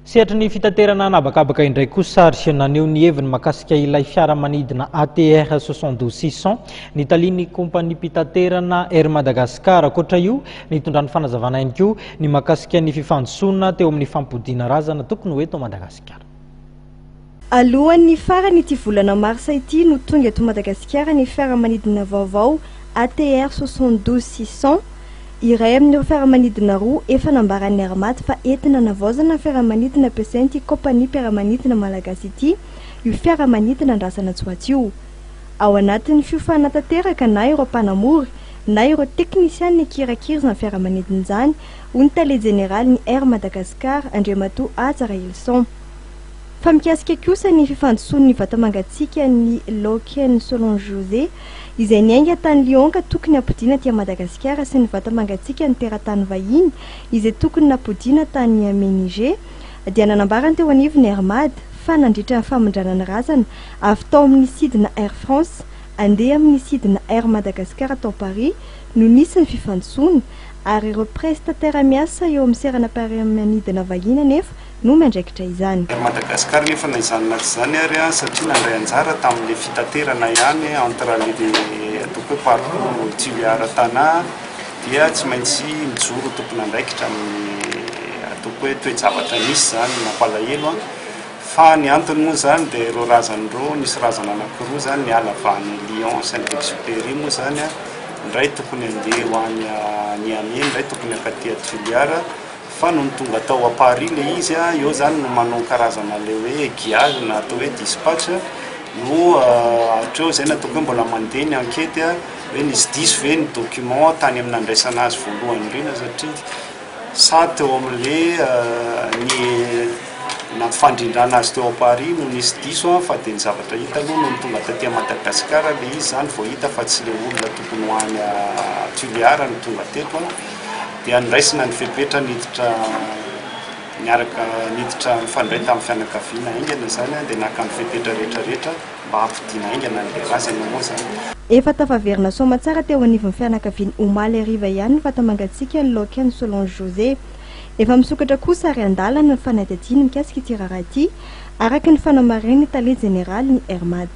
Sehatry ny fitaterana an'habakabaka indray kosa ary naneho ny heviny mahakasika ilay fiaramanidina ATR 72 600 ny talen'ny kompaniam-pitaterana Air Madagascar. Ankoatra io, nitondrany fanazavana ihany koa ny mahakasika ny fifandisoana teo amin'ny fampodiana razana tokony ho eto Madagasikara. Alohan'ny farany ity volana marsa ity no tonga eto Madagasikara ny fiaramanidina vaovao ATR 72 600. Iray amin'ireo fiaramanidina roa efa nambaran'ny Air Mad fa entina hanavaozana ny fiaramanidina ampiasain'ity kaompaniam-piaramanidina malagasy ity io fiaramanidina andrasana tsy ho atsy io. Ao anatin'ny fiofanana tanteraka na ireo mpanamory na ireo teknisianina hikirakira izany fiaramanidina izany, hoy ny tale jeneralin'ny Air Madagascar, Andriamatoa Haja Rahelison. Fa mikasika kosa ny fifandisoan'ny vata-mangatsiakan'ny Loken Solange José, izay niainga tany Lyon ka tokony hampodiana aty Madagasikara sy ny vata-mangatsiakan'ny teratany vahiny izay tokony nampodiana tany Niamey Niger, dia nanambara ny teo anivon'ny Air Mad fa nandritra ny famindrana ny razana avy tao amin'ny sidina Air France handeha amin'ny sidina Air Madagascar tao Paris no nisy ny fifandisoana ary ireo prestataires miasa eo amin'ny seranam-piaramanidina vahiny anefa no miandraikitra izany. Air Madagascar nefa na izany na tsy izany ary satria nandray anjara tamin'ilay fitaterana ihany entre le ataoko hoe parcours Tuléar Tana dia tsy maintsy mijoro ho tompon'andraikitra amin'ny ataoko hoe toe-javatra nisy izany mampalahelo fa ny antony moa izany dia ireo razana ireo nisy razana anankiroa izany niala avy any Lyon Saint Exupéry moa izany ny iray tokony handeha ho any Niamey ny iray tokony hankaty Tuléar. Fa nony tonga tao à Paris le izy a, eo zany no manao karazana le hoe aiguillage na atao hoe dispatch no hatreo zay nataoko hoe mbola mandeha ny enquete a, hoe nisy diso ve ny document tany amin'ny nandraisana azy voalohany indrindra satria sa teo amin'le ny nampifandrindrana azy teo à Paris no nisy diso a, fa dia ny zavatra hita aloha nony tonga taty à Madagascar le izy zany vao hita fa tsy le olona tokony ho any Tuléar no tonga teto a. dia noraisina ny fepetra niditra niaraka niditra nifandray tamin'ny fianakaviana haingana izany dia naka ny fepetra rehetra rehetra mba hampodiana haingana an'ilay razana moa izany. Efa tafaverina soamatsara teo anivon'ny fianakaviany omaly hariva ihany ny vata-mangatsiakan'i Loken Solange José. Efa misokatra kosa ary an-dalana ny fanadihadiana mikasika ity raharaha ity, araka ny fanamarihan'ny tale jeneralin'ny Air Mad.